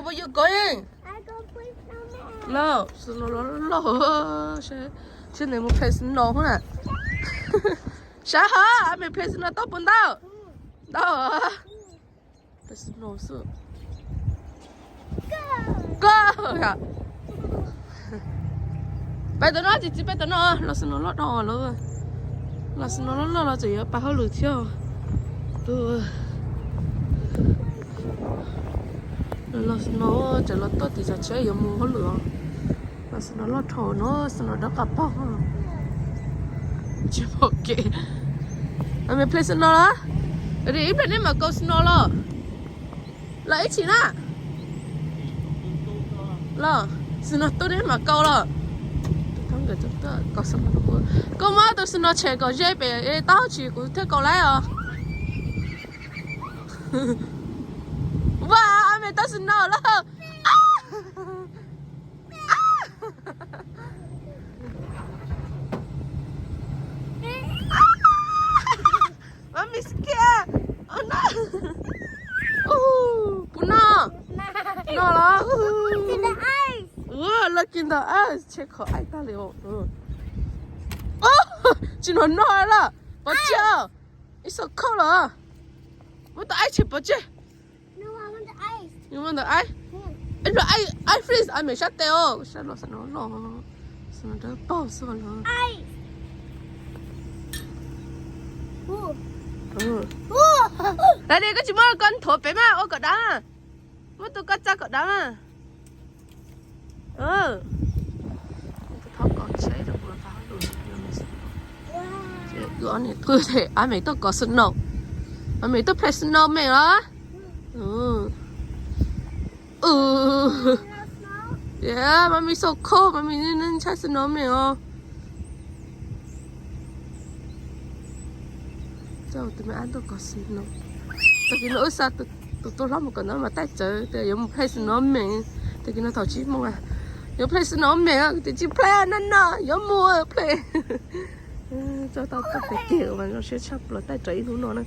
Where you going? Loj, snow loj loj, seb nws mus play snow na. Sav hov, Amelias play snow tau puas ntau? Ntau. Play snow xwb. Koj yom. Peb tam no, txiv txiv peb tam no, los snow loj dhau lawm. Los snow loj loj los tseem yuav pab hauj lwm thiab. Los snow tseem los tuaj tim tsob tsheb yuav mus hauj lwm os. Los snow loj dhau no, snow dawb qas pog. Tsis pom kev. Amelias play snow los? Ib pliag neb mam kaus snow los. Los ib chim na. Los, snow tu neb mam kaus los. Koj muab tus snow tshem kom ze pem taub hau tsis kuv thiaj kaus laib os. Ua, Amelias tau snow lawm. Mami scared. Oh no. Puas noj? Noj los? Ua, look in the eyes, tshem qhov aib tag li. Tsis noj noj lawm. Pov tseg. It's so cold los? Muab tus aib tshem pov tseg. Muab tus aib. Aib freeze, aib me sab tes os, sab los snow loj, snow dawb paug xwb los. Daddy, koj tsis muab koj nthuav pem mas ua kom dav. Muab tus koj txaj kom dav mas. Thauj koj tsheb rau kuv los tau hauj lwm. Ces wb ob niam tub ces Amelias tuaj kov snow, Amelias tuaj play snow me los. Yeah, Mami so cold, Mami ntshai snow me os. Tus me ab tuaj kov snow. Tag kis no wb xa tus tub hlob mus kom ntawd mas taij tsawv tias yuav mus play snow me. Tag kis no thaum tsib moos yuav play snow me, tias tsis play no no, yuav mus play. Tso tau tag kis mas zoo siab tshaj plaws taij tsawv ib hnub no na.